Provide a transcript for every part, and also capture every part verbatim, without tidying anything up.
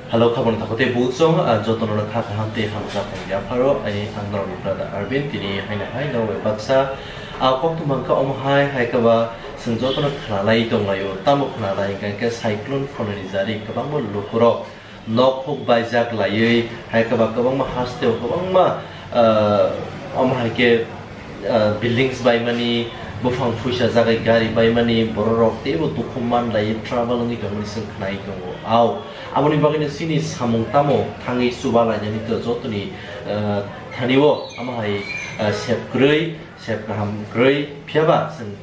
Hello, khabang takhuk tei buchung, ah, jotono kha kaham tei hamjak wng yapharo, ai ang norokni brother Arvin, tini haino hai norok bai baksa, ah, koktwma wngkha omo hai, hai khe ba chwng jotono khwnalai tonglaio, tamo khwnalai hwnkha khe cyclone Fani ni jari kwbangma lukurok nok huk baijak laiwi, hai khe ba kwbangma hasteo kwbangma, ah, omo hai khe, ah, buildings baimani, buphang phuisa jagwi gari baimani, bororok teibo dukhu manlaiwi trouble wngwi tongmani chwng khwnai tongo. Au, aboni bagwino chini samung tamo thangwi chuba lainani to jotoni, ah, thani-o omo hai, ah, sep kwrwi, sep kaham kwrwi, phiyaba chwng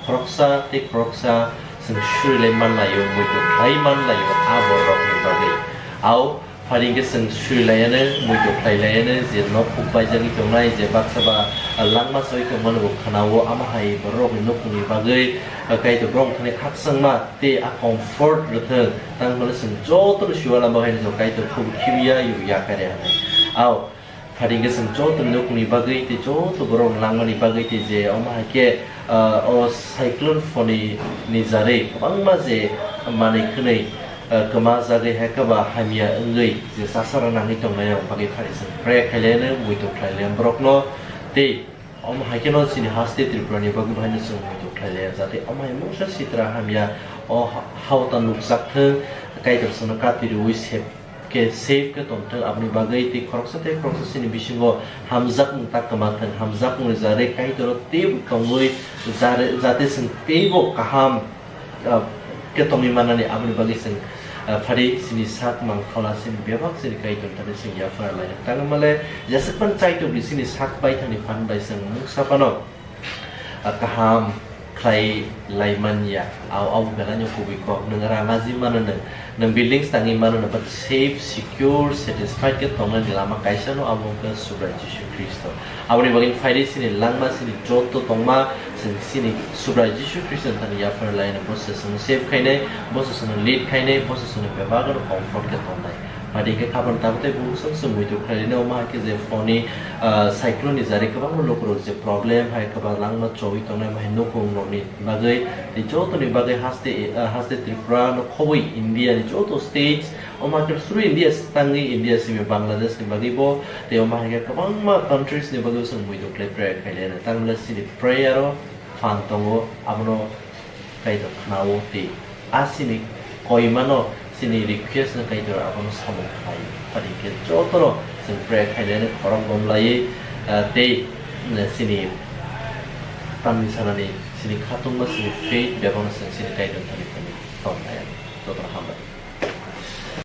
khoroksa tei khoroksa chwng surilai manlaio, muitu khlai manlaio a bororokni bagwi. Au, phari hwnkhe chwng surilaiano, muitu khlailaiano, je nok huk baijagwi tongnai, je baksa ba langma sawi tongmani bo khwnao, amo hai bororokni nukhungni bagwi, ah, Kaitor borok thani khakchangma tei a comfort rwthwng, tangmani chwng jotono siwala bagwi chwng Kaitor khubu khibiya, yu yakare hwnwi. Au, Phari hwnkhe chwng joto nukni bagwi tei joto borok langmani bagwi tei je omo hai khe, ah, o cyclone Fani ni jarwi kwbangma je manwi khwnwi, ah, kwma jagwi hai khe ba hamya wngwi je chasara nangwi tongnai rok bagwi phari chwng pray khailaiano, muitu khlailaiano borokno tei omo hai kheno chini haste Tripura ni bagwi bahaino chwng muitu khlailaiya jate omo hai mungsa sitra hamya o ha-, hao ta nukjak thwng, Kaitor chwngno kati rwui sep khe safe khe tongthwng, aboni bagwi tei khoroksa tei khoroksa chini bisingo hamjakmung ta kwma thwng, hamjakmungni jarwi Kaitoro teibo tongwi jare-, jate chwng teibo kaham, ah, khe tongwi mannani, aboni bagwi chwng, ah, phari chini sak mangphola chini bebak chini Kaitor thani chwng yaphara lainai. Tangmale jeswk phano chaitokdi chini sak baithani phan bai chwng mungsa phano ah, kaham khlai lai man ya. Au, au belai no kubui kok. Nwng rang aji mano nwng, nwng buildings tangwi mano nwng, but safe, secure, satisfied khe tongnani lama kaisa no, abo wngkha Subrai Jisu Khristo. Aboni bagwi phaidi chini langma, chini joto tongma, chwng chini Subrai Jisu Khristo thani yaphar lai no, bo se chwngno save khainai, bo se chwngno lead khainai, bo se chwngno bebak no comfort khe tongnai. Phadi khe khabang tabuk tei bubuksong se muitu khlailino, omo hai khe je Fani, ah, cyclone ni jari kwbangma lukurok je problem hai kwbang langma chowi tongnai, omo hai nukhung rokni bagwi tei jotoni bagwi haste, ah, haste Tripura no khobwi India ni joto states, omo hai khe suru India swkangwi India simi Bangladesh ni bagwi bo tei omo hai khe kwbangma countries ni bagwi chwng muitu khlai prayer khailai, tangmani chini prayer o phan tongo, abono Kaitor khwnao tei a chini koimano chini request no Kaitor abono samung khlai. Phadi khe jotono chwng pray khainani khorok gom laiwi, ah, tei, eh, chini tamni sanani chini khatungma chini faith bebakno chwng chini Kaitor thani thani tong lai. Jotono hambai.